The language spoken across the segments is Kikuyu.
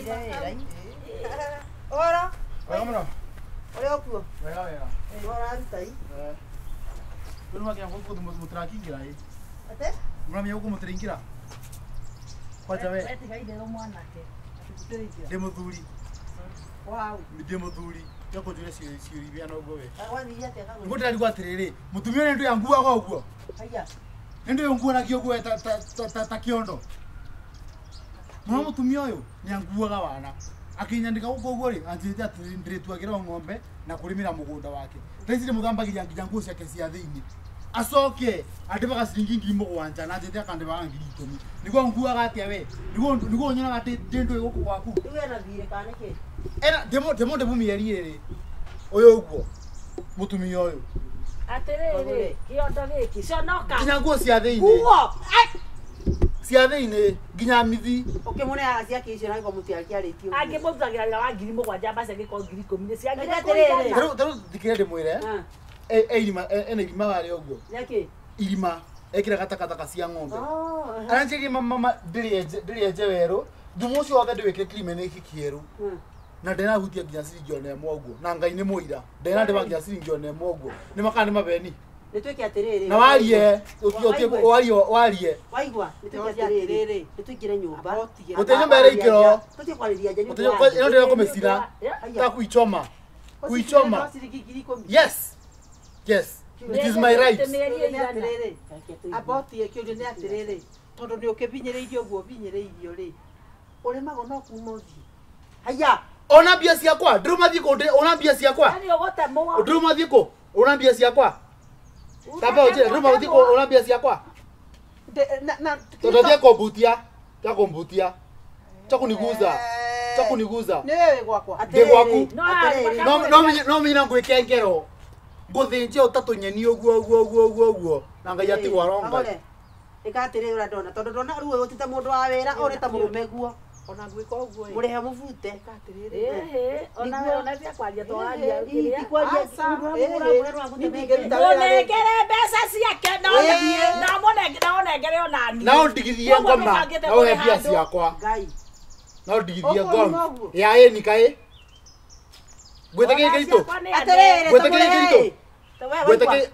Nĩathire wĩra. Ora. Wega mũno. Ũrĩa ũkuo? Wega wega. Ũraruta i? Rĩu makia gũkũ mũtirakĩingĩra ĩ. Ate? Mũramenya gũkũ mũtiraingĩra? Kwanja we. Wetiga itherũ mwanake. Ndĩ mũthuri. Wow. Ndĩ mũthuri. Tiga kũnjũria ciũria na ũguo we. Wathire atĩa kagũrũ? Nĩguo ndĩrarigwo atĩrĩrĩ, mũtumia ũyũ nĩ ndũyanguaga ũguo. Haiya. Nĩ ndũyanguanagia ũguo ta kĩondo. Mũno mũtumia ũyũ nĩ anguaga wana. Akinyandĩka gũkũ ũguo rĩ, anjĩrĩte atĩ ndĩrĩtuagĩra ng'ombe na kũrĩmĩra mũgũnda wake. Thaa ici ndĩmũthambagiria nginya nguo ciake cia thĩinĩ. Acoke andĩbaga ciringi 7,000 na anjĩte akandĩbaga 10,000. Nĩguo nguaga atĩa we? Nĩguo nyonaga atĩ ndĩ ndũĩ gũkũ gwaku. Rĩu ena thirĩ kana nĩkĩ? Ena ndĩmũ mĩeri ĩrĩ. Ũyũ ũguo mũtumia ũyũ. Atĩrĩrĩ, kĩondo gĩkĩ conoka. Nginya nguo cia thĩinĩ. Nguo. Cia thĩinĩ nginya mithi. Ũkĩmũneaga ciake icio na gĩko mũtiakĩarĩtie ũguo. Angĩmũrutagĩra wĩra wa 7,000 mbaca ĩngĩkorwo 10,000 nĩ ciagĩrĩire Atĩrĩrĩ. kũigana. Tarĩu thikĩrĩria ndĩmwĩre. Irima ena irima warĩ ũguo. Nĩkĩ? Irima ekĩraga takataka cia ng'ombe. Oh. Aranjĩrire mama ndĩrĩenje werũ. Thumu ũcio wothe ndĩwĩkĩre kirima-inĩ gĩkĩ kĩerũ. Na ndĩrahutia nginya ciringi ona ĩmwe ũguo. Na Ngai nĩ mũira. Ndĩrandĩba nginya ciringi ona ĩmwe ũguo. Nĩ makana nĩ mabeni. Nĩ twĩke atĩrĩrĩ. Na warie, warie warie. Waigua, nĩ twĩke atĩrĩrĩ. Nĩ tũingĩre nyũmba. Gũtirĩ nyũmba ĩraingĩrwo. Tũtige kwarĩria nja Gũtirĩ ĩno ndĩrenda kũmĩcina. Ta kuichoma. Kuichoma. Yes. Yes. It is my right. Abotie kĩũria nĩ atĩrĩrĩ, tondũ nĩ ũkĩbinyĩrĩirio ũguo ũbinyĩrĩirio rĩ, ũrĩmagwo no kuma ũthiĩ. Haiya. Ona mbia ciakwa, ndĩruma thiĩ kũ, ona mbia ciakwa. Yaani ũgũtemwo. Ndĩruma thiĩ kũ, ona mbia ciakwa. Tamba ũnjĩre, ndĩruma thiĩ kũ, ona mbia ciakwa. Tondũ thiĩ kũmbutia, tiga kũmbutia. Tiga kũniguza. Tiga kũniguza. Nĩ wewe gwakwa. Ndĩ gwaku. No No menye ngwĩke ngero. Ngũthĩnje ũtatũ nyeni ũguo ũguo ũguo ũguo ũguo. Na Ngai atigwo aronga. Ĩka atĩrĩrĩ ũrĩa ndona, tondũ ndona rĩu ũyũ ti ta mũndũ wa wĩra, ũyũ nĩ ta mũrũme guo. Ona ngwĩka ũguo ĩ. Mũrĩhe mũbute. Ĩka atĩrĩrĩ. Ĩhĩ, ona ona tia kwaria twaria kĩrĩa. Mũnengere mbeca ciake na ũnengere ona niĩ. Na ũndigithie ngoma, na ũhe mbia ciakwa. Ngai. Na ũndigithie ngoma. Ya ĩni kaĩ. Ngwĩte kĩritũ. Atĩrĩrĩ, Ngwĩte kĩritũ. Ngwĩte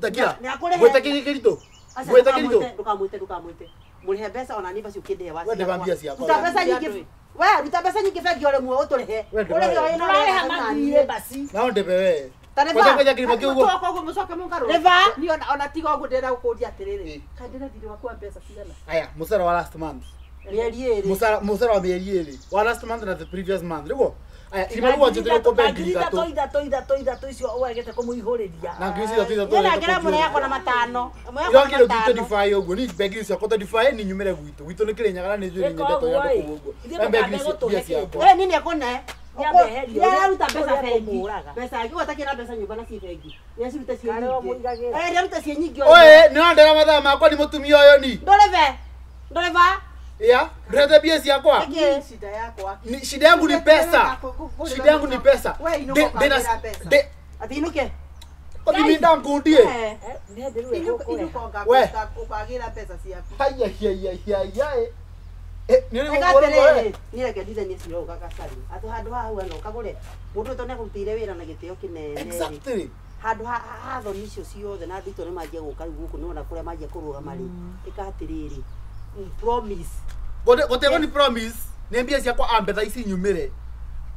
takia. Ngwĩte kĩritũ. Ngwĩte kĩritũ. Ndũkamwĩte, ndũkamwĩte. Mũrĩhe mbeca ona niĩ basi ũkĩndĩhe wa We ndĩba mbia ciakwa. Ruta mbeca nyingĩ. We ruta mbeca nyingĩ bengi ũrĩmwe ũtũrĩhe. Ũrĩhe ũyũ na Ũrarĩha mathirĩ basi. Na ũndĩbe we. Ta rĩba. Kwanja kĩrima kĩu ũguo. Mũcoke ũguo mũcoke mũngarũre. Rĩba. Niĩ ona tiga ũguo ndĩrenda gũkũria atĩrĩrĩ. Kaĩ ndĩna thirĩ waku wa mbeca cigana? Aya, mũcara wa last month. Mĩeri ĩrĩ. Mũcara wa mĩeri ĩrĩ. Wa last month na the previous month. Nĩguo? Aya, irima rĩu wanjĩtĩre kũmbe 3,000. Ithatũ ithatũ ithatũ icio ũregete kũmũihũrĩria. Na 3,000 ithatũ. Niĩ nengera mũrĩ yakwa na matano. Ĩrokire 25 ũguo, niĩ mbe 25 ciakwa ni nyumĩre gwitũ. Gwitũ nĩ Kĩrĩnyaga na nĩ njũĩ nĩ nyendete ũrĩa andũ kũu ũguo. Mbe ngiri ciakwa. Ĩĩ niĩ nĩekũne. Nĩararuta mbeca bengi. Mbeca angĩkorwo atakĩrĩ na mbeca nyũmba na ciĩ bengi. Nĩacirute ciĩ nyingĩ. Ĩĩ nĩarute ciĩ nyingĩ. Oe, nĩũrandera mathaa makwa ni mũtumia ũyũ ni. Ndũrĩbe. Ndũrĩba. Ya, ndũrete mbia ciakwa. Shida yakwa. Shida yangu ni pesa. Shida yangu ni pesa. Wewe inuka ukagĩra mbeca. Ati inuke. Kwa mimi ndangundie. Inuka We. ukagĩra mbeca ciaku. Haya haya haya haya. Nĩ Eka ũrĩ atĩrĩrĩ, niĩ reke ndithanie cira ũyũ gacari. Atĩ handũ haha hau no ũkagũre. Mũndũ ũyũ tondũ nĩakũrutĩire wĩra na gĩtĩo kĩnene. Exactly. Handũ ha thoni icio ciothe na andũ aitũ nĩmanjia gũka rĩu gũkũ nĩwona kũrĩa manjia kũrũgama rĩ. Ĩka atĩrĩrĩ. Promise. Gũtegwo ni promise. Nĩ mbia ciakwa ambe thaa ici nyumĩre.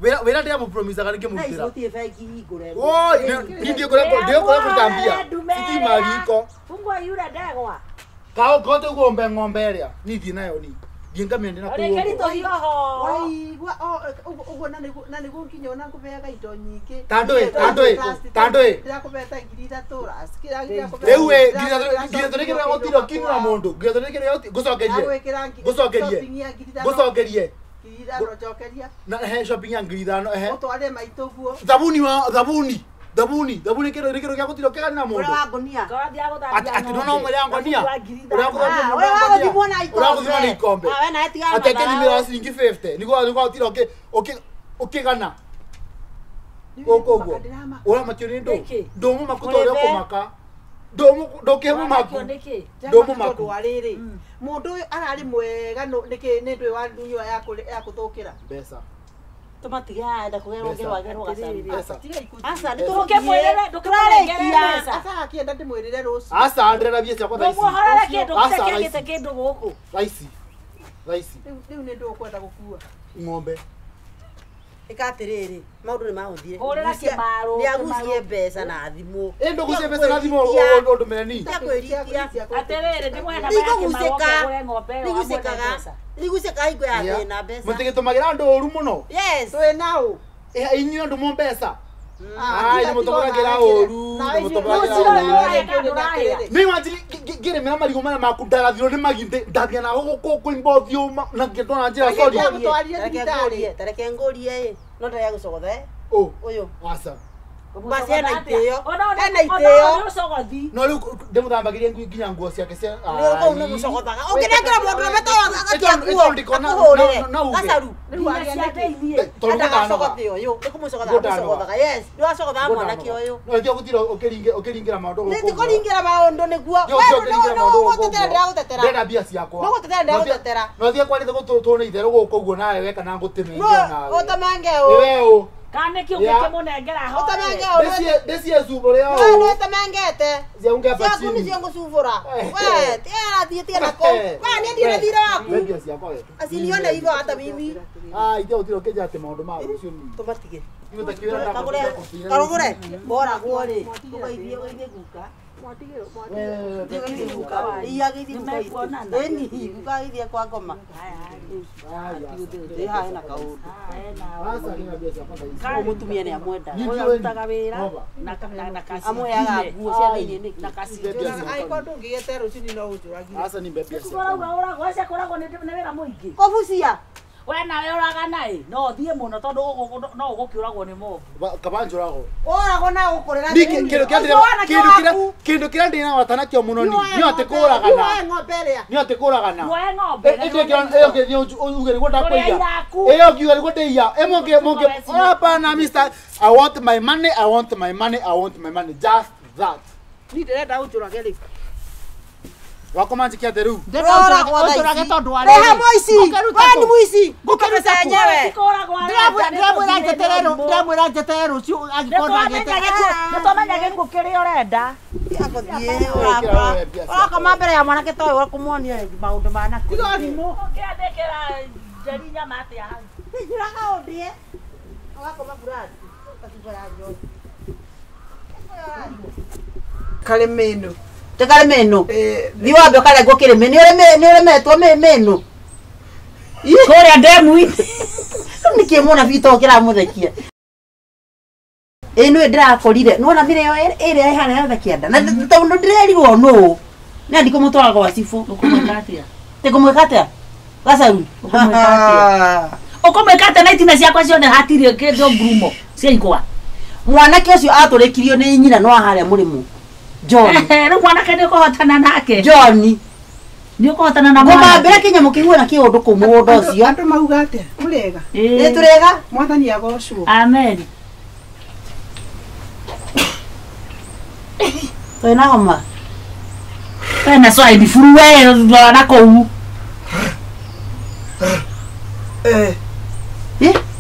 Wĩra wĩra ndĩramũpromisaga Thaa ici ngĩmũrutĩra. gũtirĩ bengi hingũre. Woi, niĩ ndiĩkũrĩa kũruta mbia. Sitima riko. Fungua yule ndegwa. Kao gote ũguo mbe ng'ombe ĩrĩa. Niĩ thiĩ nayo ni. Thiĩ ngamĩende na kũu Ũrĩ ũguo. kĩritũ hiroho. Waigua ũguo na nĩguo nginya ona ngũbeaga indo nyingĩ. Ta ndũĩ, ta ndũĩ, ta ndũĩ. Ndĩrakũbeta 3,000 last. Rĩu ĩ 3,000 nĩ kĩrĩa gũtirĩ ũkinĩra mũndũ. 3,000 nĩ kĩrĩa ngũcokerie. Ngũcokerie. Ngũcokerie. 5,000 njokeria. Na he shopping ya 5,000 ehe. Ũtware maitũ guo. Thabuni wa thabuni. Thabuni, thabuni kĩrĩa nĩ kĩrĩa gĩa gũtirĩ ũkĩganĩra mũndũ. Ũrĩa wa ngũnia. Ati ati no no mwere ngonia. Ũrĩa Ũrĩa wa gũthimwo na ikombe. Ũrĩa gũthimwo na ikombe. Ah, we nawe tigana Ati na akĩthimĩra ciringi 50. Nĩguo nĩguo gũtirĩ ũkĩ ũkĩ ũkĩgana. Gũkũ ũguo. Ũramakio nĩ ndũ. Nĩkĩ? Ndũmũmaku ta ũrĩa ũkũmaka. Ndoke maku. Ndomo maku. Wa riri. Mundu uyu arari mwega niki ni ndwi wa ndunyua ya kuthukira. Mbeca. Tumatiga nda kugerwo ngerwa gerwo gacaru. Aca ndukemwirire ndukemwirire aca akienda ndimwirire rucio. Aca ndira mbia ciakwa thaa ici. Ndumuhorere kindu kitekegite kindu guku. Thaa ici. Thaa ici. Riu ni ndukwenda gukua. Ng'ombe. Ika atiriri maundu ni mahuthire. Hurira kimaro. Ni agucie mbeca na thimu. Ĩ ndugucie mbeca na thimu ndumire ni. Atiriri ndimwe na kimaro ng'ombe. Nigucikaga. Nigucikaga hingo ya thina mbeca. Mutigitumagira andu uru muno. Yes. Twi nau. Inyuĩ andu mo mbeca. Ai mutoboragira uru. Mutoboragira uru. Ni wanjiri ngirimira marigu maya maku ndarathirwo ni magi ndathia na guku kuimba uthiũ na ngĩndwara njĩra sorry. Tareke ngũrie ĩ no ndaya gũcogotha ĩ. Ũyũ. Aca. Basi ena itĩo. Ena itĩo. No rĩu ndĩmũthambagirie nginya nguo ciake cia. Nĩ kũu nĩ mũcogothaga. Ũngĩnengera mũndũ ũrũme ta agatia nguo. Akũhũrĩre. Gacaru. Tondũ ndagacogothe ũyũ. Nĩ kũmũcogotha amũcogothaga. Yes. Nĩ wacogothaga mwanake ũyũ. No ithio gũtira ũkĩringĩra maũndũ gũkũ. Nĩ tikũringĩra maũndũ nĩguo. We no gũtetera ndĩragũtetera. Ndĩrenda mbia ciakwa. No gũtetera ndĩragũtetera. No thiĩ kwarĩte gũtũtwo nĩ itherũ gũkũ ũguo nawe weka na ngũtĩme ingĩ nawe. Ũtemange ũ. Nĩ we ũ. Kana kĩ ũngĩkĩmũnengera ho. Ũtemange ũ. Ndĩcie cubũrĩ o. We nĩ ũtemangete. Ciaku nĩcio ngũcubũra. We tiga tiga na kũu. We niĩ ndirĩ na thirĩ waku. Mbia ciakwa we. Asinione hivyo hata mimi. Ah, ithe ũtira ũkĩnja atĩ maũndũ ma rũciũ ni. Tũmatige. Karũgũre. Boragwo rĩ. Ũgeithie ũgeithie guka. Iya geithie guka itũ. Ĩni guka geithie kwa ngoma. Ĩ haha hena kaũndũ. Mũtumia nĩ amwendaga. Ũyũ arutaga wĩra na kaci. Amũheaga nguo cia thĩinĩ nĩkĩ? Na kaci. Angĩkorwo ndũngĩgĩte rũciũ no ũnjũragire. Aca ni mbia ciakwa. Ũrauga ũragwo aca kũragwo nĩ wĩra mũingĩ. Kũbucia. We nawe ũragana ĩ no ũthiĩ mũno tondũ no ũgũkĩũragwo nĩ mobu. Kaba njũragwo. Ũragwo na gũkũrĩra. Kĩndũ kĩrĩa ndĩ na bata nakĩo mũno nĩ atĩ kũragana. Nĩwoe ng'ombe ĩrĩa. Nĩ atĩ kũragana. Nĩwoe ng'ombe. Ĩyo ngĩthiĩ uge nĩguo ndakũiya. Ĩyo ngiuga nĩguo ndĩiya. Ĩ mũngĩ hapana mister, I want my money, I want my money, I want my money. Just that. Niĩ ndĩrenda ũnjũrage rĩu. Wakoma njike atĩ rĩu. Ũnjũrage tondũ wa rĩrĩ. Mũici. We nĩ mũici. Ngũkĩruta yenyewe. Ndĩramwĩra njetere rũciũ angĩkorwo ndangĩeterera. Nĩ twamenya gĩkuũ kĩrĩa ũrenda. Agũthiĩ ũrakoma mbere ya mwanake ta ũyũ ũkũmuonia maũndũ ma nakũu. Tiga ũrimũ. Ũkĩandĩkĩra Njeri nyama atĩa hau? Njũraga ũndĩe. Ũgakoma burati. Ũgacibũra njohi. Karĩmĩnũ. Tĩ karĩmĩnũ. Thiĩ wambe ũkarengwo kĩrĩmĩ. Nĩ ũremetwo mĩnũ. Kũrĩa ndemu-inĩ. Rĩu nĩkĩ mũnabii to kĩramũthekia? Ĩ nĩwe ndĩrakorire. Nĩwona mĩrĩo ĩrĩa ĩ harĩa yothe kĩanda. Na tondũ ndĩrerirwo nũũ. Nĩ ndikũmũtwara gwa cibũ. Ũkũmwĩka atĩa? Tĩ kũmwĩka atĩa? Gacaru. Ũkũmwĩka atĩa? Ũkũmwĩka atĩa na itina ciakwa ciothe hatirĩ kĩndũ ngurumo cia igwa. Mwanake ũcio atũrĩkirio nĩ nyina no harĩa mũrĩmũ. John. Rĩu mwanake nĩ ũkũhotana nake. John. Nĩ ũkũhotana na mwanake. Ngũmambĩra kĩnyamũ kĩhuana kĩũndũ kũu mũgũnda ũcio. Andũ mauga atĩa? Mũrĩega? Nĩ tũrĩega. Mwathani agocwo. Amen. Twĩna homa. Wena swine flu we rora na kũu.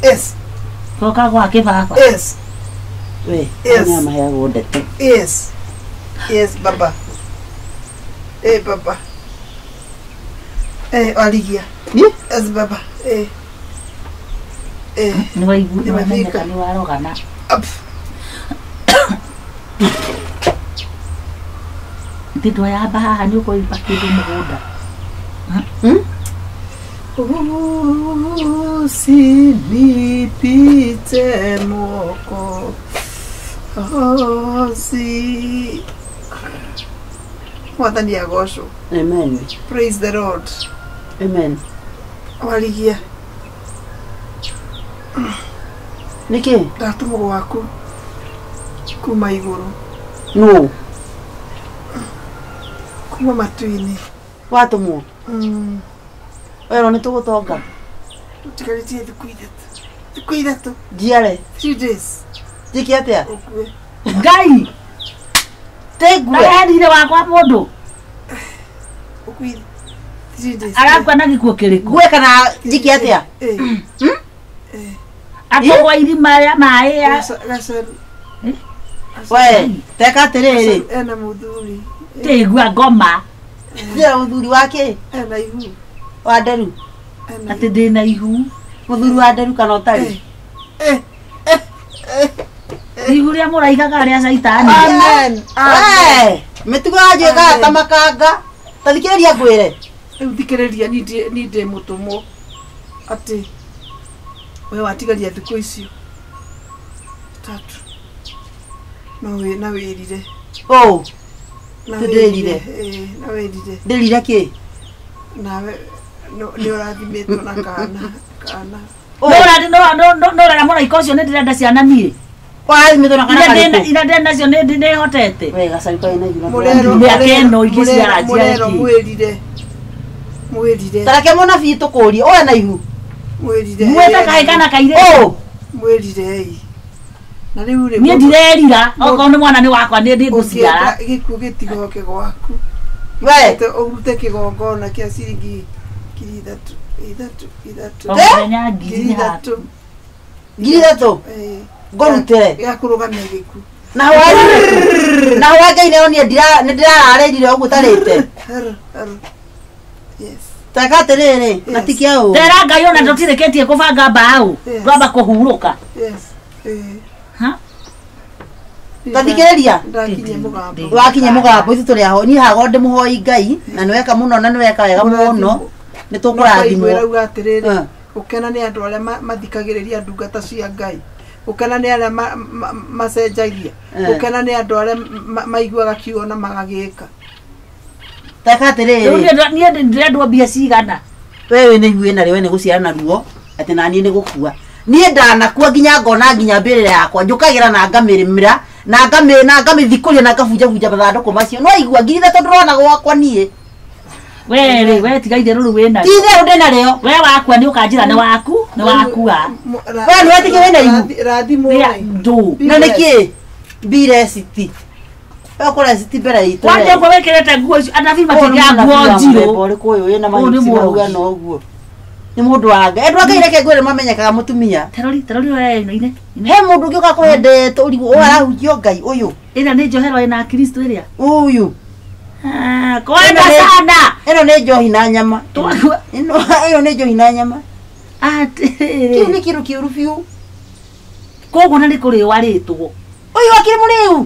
Yes. Coka gwake baba. Yes. We. Yes. Nĩ amaheagwo ndeto. Yes. Yes, baba. Eh, baba. Eh, waligia. Yes, baba. Eh. Eh. Nĩ waigua nĩ wamenyeka nĩ warogana. Ndĩndwa yamba haha nĩ ũkũimba kĩndũ mũgũnda. Usinipite Mwokozi. Mwathani agocwo. Amen. Praise the Lord. Amen. Warigia. Nĩkĩ? Ndatũmwo gwaku kuma igũrũ. Nũ? Kuma matu-inĩ. Watũmwo? Werwo nĩ tũgũtonga. Tũtigarĩtie thikũ ithatũ. Thikũ ithatũ. Njiare. 3 days. Njĩke atĩa? Ũkue. Ngai. Tegue. Ndaherire wakwa mũndũ. Arakua na gĩkuũ kĩrĩkũ? Ngue kana njiki atĩa? Akũgwa irima rĩa maĩ ya Gacaru. We, teka atĩrĩrĩ. Ena mũthuri. Tĩgua ngoma. Ndĩra mũthuri wake. Ena ihu. Wa nderu. Atĩ ndĩna ihu. Mũthuri wa nderu kana ũtarĩ? Ihu rĩa mũraigaga rĩa caitani. Amen. We, mĩtugo yanjĩkaga ta makanga. Ta thikĩrĩria ngwĩre. Rĩu thikĩrĩria ni ndĩ mũtũmwo atĩ we watigaria thikũ icio tatu no wĩ na wĩrire. Oh. Ndĩrire. Na wĩrire. Ndĩrire kĩ? Nawe nĩ ũrathimĩtwo na kana kana. No mũraika ũcio nĩ ndĩrenda ciana niĩ. Warathimĩtwo na kana karĩkũ? Ira ndĩ nacio nĩ ndĩhotete. We gacaru karĩ na ihu. Mũrero Mĩaka ĩno ingĩciara mũrero mwĩrire. Mwĩrire. Tareke mũnabii tũkũrie ũyũ na ihu. Mwĩrire. Mwĩte kahĩ kana kairĩtu. Oh. Mwĩrire ĩ. Na rĩu rĩ niĩ ndirerira okorwo nĩ mwana nĩ wakwa nĩ ndĩngũciara. Gĩkuũ gĩtigoke gwaku. We. Ũrute kĩgongona kĩa ciringi 3,000 3,000 3,000. O mũthenya ngiri nĩ 3,000. 3,000. Ngũrutĩre. Gĩa kũrũgamia gĩkuũ. Na hwa Ngai nĩo niĩ nĩndĩrararĩrire ũguo ũtarĩte. Yes. Teka atĩrĩrĩ, na ti kĩa ũũ. Tera Ngai ona tũtirĩkĩtie kũbanga mbaũ. Twamba kũhurũka. Yes. Ha? Ta thikĩrĩria. Ndakinyia mũgambo. Wakinyia mũgambo ithuĩ tũrĩ aho. Niĩ hago ndĩmũhoi Ngai na nĩweka mũno na nĩweka wega mũno. Nĩ tũkũrathimwo. Rauga atĩrĩrĩ, gũkena nĩ andũ arĩa mathikagĩrĩria ndungata cia Ngai. Gũkena nĩ arĩa macenjagia. Gũkena nĩ andũ arĩa maiguaga kiugo na magagĩka. Teka atĩrĩrĩ. Niĩ ndĩrendwo mbia cigana. We wĩna ihu ĩna rĩ, we nĩ gũciara na ruo atĩ naniĩ nĩ gũkua. Niĩ ndanakua nginya ngona nginya mbĩrĩra yakwa njũkagĩra na ngamĩrĩmĩra na ngamĩthikũria na ngabunjabunja mathandũkũ macio. No igua 3,000 ndĩrona gwakwa niĩ. We rĩ, we tiga itherũ rĩu wĩna. Ti itherũ ndĩnarĩo. We wakua nĩ ũkanjĩra nĩ waku, nĩ wakua. We nĩ wetĩkia wĩna ihu. Rathimwo ndũ. Na nĩkĩ? Mbire city. We ũkũrĩa city mbere itũ. Kwanja ũguo wĩkĩrĩte nguo icio, anabii matingĩra nguo njirũ. Ũrĩkũ ũyũ wĩna mahiũ mahuana ũguo. Nĩ mũndũ wa Ngai. Andũ a Ngai reke ngwĩre mamenyekaga mũtumia. Terori, terori oya ĩno ine. He mũndũ ũngĩ ũka kũhendete ũrigwo ũyũ arahunjio Ngai ũyũ. Ĩrĩa nĩ njohero ĩna Kristo ĩrĩa. Ũyũ. Kwenda sana. Ĩno nĩ njohi na nyama. Ĩno nĩ njohi na nyama. Atĩrĩrĩ. Kĩu nĩ kĩndũ kĩũru biũ. Koguo na nĩ kũrĩo arĩtwo. Ũyũ akĩrĩ mũrĩu.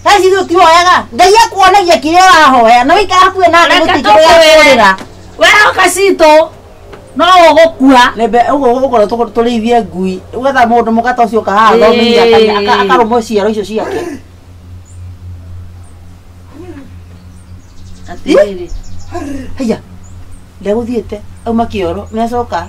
Thaa ici ithuĩ tũtihoyaga. Ngai akuonagia kĩrĩa ũrahoya na ũikara hakuhĩ nake gũtirĩ kĩndũ gĩakũrĩra. We hoka citũ. No ũgũkua. Nembe ũguo ũkorwo tũrĩithie ngui. Ũgetha mũndũ mũka ta ũcio ũka haha athomithia akarũma ciaro icio ciake. Atĩrĩrĩ. Haiya. Ndegũthiĩte auma kĩoro nĩacoka.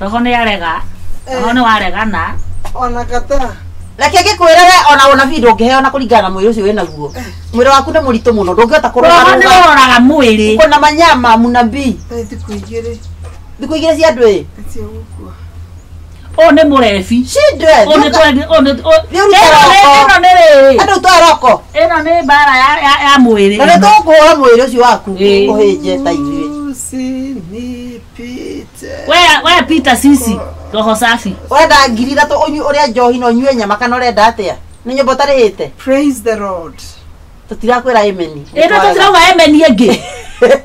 Roho nĩ arega. Roho nĩ waregana. Ona kata. Reke ngĩkwĩre we ona ũnabii ndũngĩheo na kũringana na mwĩrĩ ũcio wĩnaguo. Mwĩrĩ waku nĩ mũritũ mũno ndũngĩhota kũrũga. Roho nĩ ũroraga mwĩrĩ. Ũkona manyama mũnabii. Thikũ igĩrĩ. Thikũ igĩrĩ cia andũ ĩ. Cia gũkua. Ũyũ nĩ mũrebi. Cindwe. Ũyũ nĩ Ĩno nĩ rĩrĩ. Andũ twaroko. Ĩno nĩ mbara ya mwĩrĩ. Na nĩ tũkũhũra mwĩrĩ ũcio waku ũhĩnje ta ithuĩ. Usinipite. We Peter sisi. Roho safi. Ũrenda 3,000 ũnyue ũrĩa njohi na ũnyue nyama kana ũrenda atĩa? Nĩ nyũmba ũtarĩhĩte? Praise the Lord. Tũtirakwĩra amen. Ĩno tũtirauga amen ĩngĩ.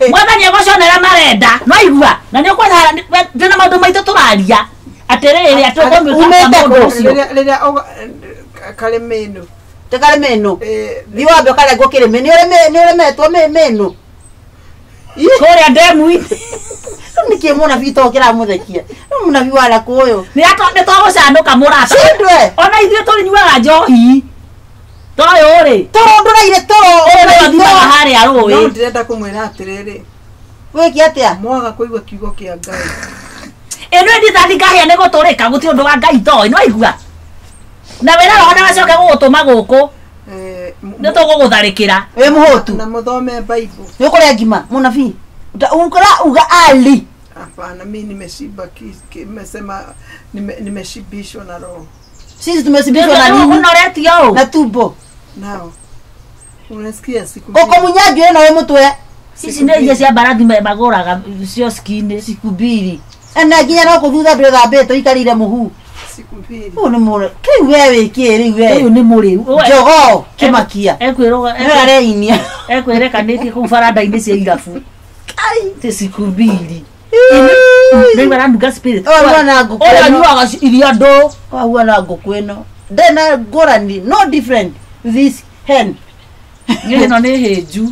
Mwathani egũcionera marenda. No igua. Na nĩ ũkwenda ndĩna maũndũ maitũ tũraria. Atĩrĩrĩ atũkũmĩka mũndũ ũcio. Rĩrĩa karĩmĩnũ. Tĩ karĩmĩnũ. Thiĩ wambe ũkarengwo kĩrĩmĩ. Nĩ ũremetwo mĩnũ. Kũrĩa ndemu-inĩ. Nĩkĩ mũnabii to kĩramũthekia? Rĩu mũnabii wa rakũ ũyũ. Nĩ twagũcanũka mũrata. Cindwe. Ona ithuĩ tũnyuaga njohi. Toyũ rĩ. Toro ndũraire toro. Ũyũ nĩwe ũthimaga harĩa rũĩ. No ndĩrenda kũmwĩra atĩrĩrĩ. Wĩke atĩa? Mwaga kũigua kiugo kĩa Ngai. Ĩno ĩndithathi ngahĩa nĩ gũtũrĩka gũtirĩ ũndũ wa Ngai toĩ. No igua. Na wĩra roho nĩwacoke gũgũtũma gũkũ. Nĩ tũgũgũtharĩkĩra. Wĩ mũhũtu. Na mũthome Bible. Nĩ ũkũrĩa ngima mũnabii. Ukora uga ali. Hapana, mimi nimeshiba, nimesema nimeshibishwa na roho. Sisi tumeshibishwa na nini? Unoretio. Na tumbo. Nao. Unasikia siku mbili. Gũkũmunya njuĩrĩ no wĩ mũtwe. Ici nĩ iria cia mbarathi magũraga cioski-inĩ. Siku mbili. Na nginya no kũthutha ndwĩthambĩte ũikarĩire mũhu. Siku mbili. Ũyũ nĩ mũrĩ. Kĩu we wĩ kĩ rĩu we? Ũyũ nĩ mũrĩu. Jogoo kĩmakia. Ekwĩrwo Nĩwe areinia. ekwĩrekanĩtie kũu baranda-inĩ cia irabu. Ti siku mbili. Rĩu aranunga spirit. Ũyũ ahuana ngũkũ Ũyũ ĩno. anyuaga iria ndũ. Ahuana ngũkũ ĩno. Ndĩna ngũrani, no different with this hen. Ĩno nĩ hĩnju.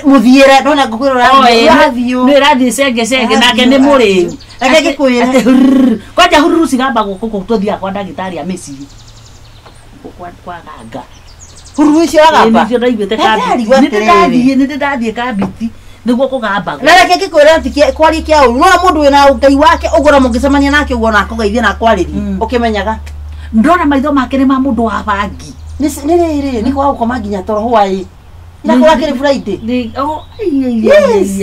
Mũthiĩre, ndona ngũkũ ĩno ĩrathiĩ. Nĩ ĩrathiĩ cenge cenge nake nĩ mũrĩu. Reke ngĩkwĩre. Atĩ hururu. Kwanja hururu cigambagwo gũkũ tũthiaga kwa ndagĩtarĩ a mĩciĩ. Gũkũ kwa ganga. Hururu icio agamba. Nĩcio ndaiguĩte kambiti. Ndarigwo atĩrĩrĩ. Nĩ ndathiĩ kambiti nĩguo kũgambagwo. Na reke ngĩkwĩre atĩ kwaria kĩa ũru. Nĩwona mũndũ wĩna Ngai wake ũguo na mũngĩcemania nake ũguo na akũgeithia na akwarĩrie. Ũkĩmenyaga. Ndona maitho make nĩ ma mũndũ wa bangi. Nĩ rĩrĩ nĩ kwaga gũkoma nginya toro hwaĩ. Irakorwo akĩrĩ Friday. Yes.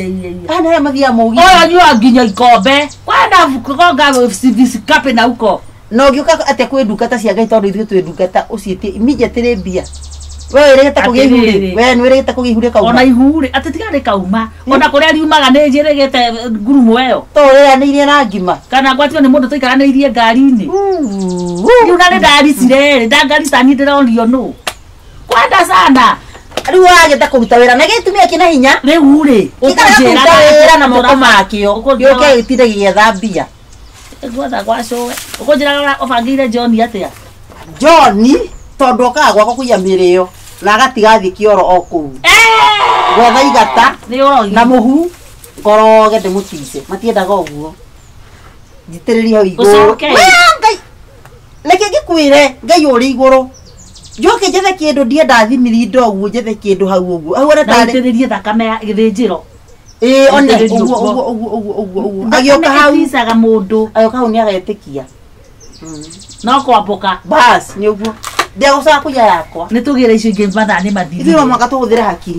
Aya nĩ arĩa mathiaga mũgithi. Ũyũ anyuaga nginya ikombe. Kwenda kũgonga visikapi na huko. Na ũngĩũka atĩa kwĩ ndungata cia Ngai tondũ ithuĩ twĩ ndungata ũciĩtie immediately mbia. We wĩrĩgĩte kũgĩa ihu rĩ? We nĩ wĩrĩgĩte kũgĩa ihu rĩkauma? Ona ihu rĩ, atĩ tiga rĩkauma. Ona kũrĩa riumaga nĩ njĩrĩgĩte ngurumo ĩyo. To ũrĩanĩirie na ngima. Kana ngwatio nĩ mũndũ tũikaranĩirie ngari-inĩ. Rĩu na nĩ ndaricire rĩ, ndangarita niĩ ndĩrorio nũ. Kwenda sana. Rĩu wagĩte kũruta wĩra na gĩtumia kĩna hinya. Rĩu rĩ, ũkũnjĩra kũruta wĩra na moko makĩo. Gĩũke gĩtinde gĩgĩetha mbia. Gwetha gwa cũwe. Ũkũnjĩraga ũbangĩire John atĩa? John tondũ okaga gwakwa kũiya mĩrĩo na agatiga athiĩ kĩoro o kũu. Gwetha igata na mũhu ngoroge ndĩmũtice. Matiendaga ũguo. Njitĩrĩrie hau igũrũ. Ngai. Reke ngĩkwĩre Ngai ũrĩ igũrũ. Njoke njethe kĩndũ ndienda thimiri ũguo njethe kĩndũ hau ũguo. Hau ona tarĩ Nditĩrĩrie thakame ya gĩthĩnjĩro. Ĩĩ one ũguo ũguo ũguo ũguo ũguo. Agĩũka hau ĩticaga mũndũ. Agĩũka hau nĩagetĩkia. No kwambũka. Bas nĩ ũguo. Ndegũcoka kũiya yakwa. Nĩ tũgĩre icio ingĩ mathaa nĩ mathirire. Ithuĩ no mũhaka tũhũthĩre hakiri.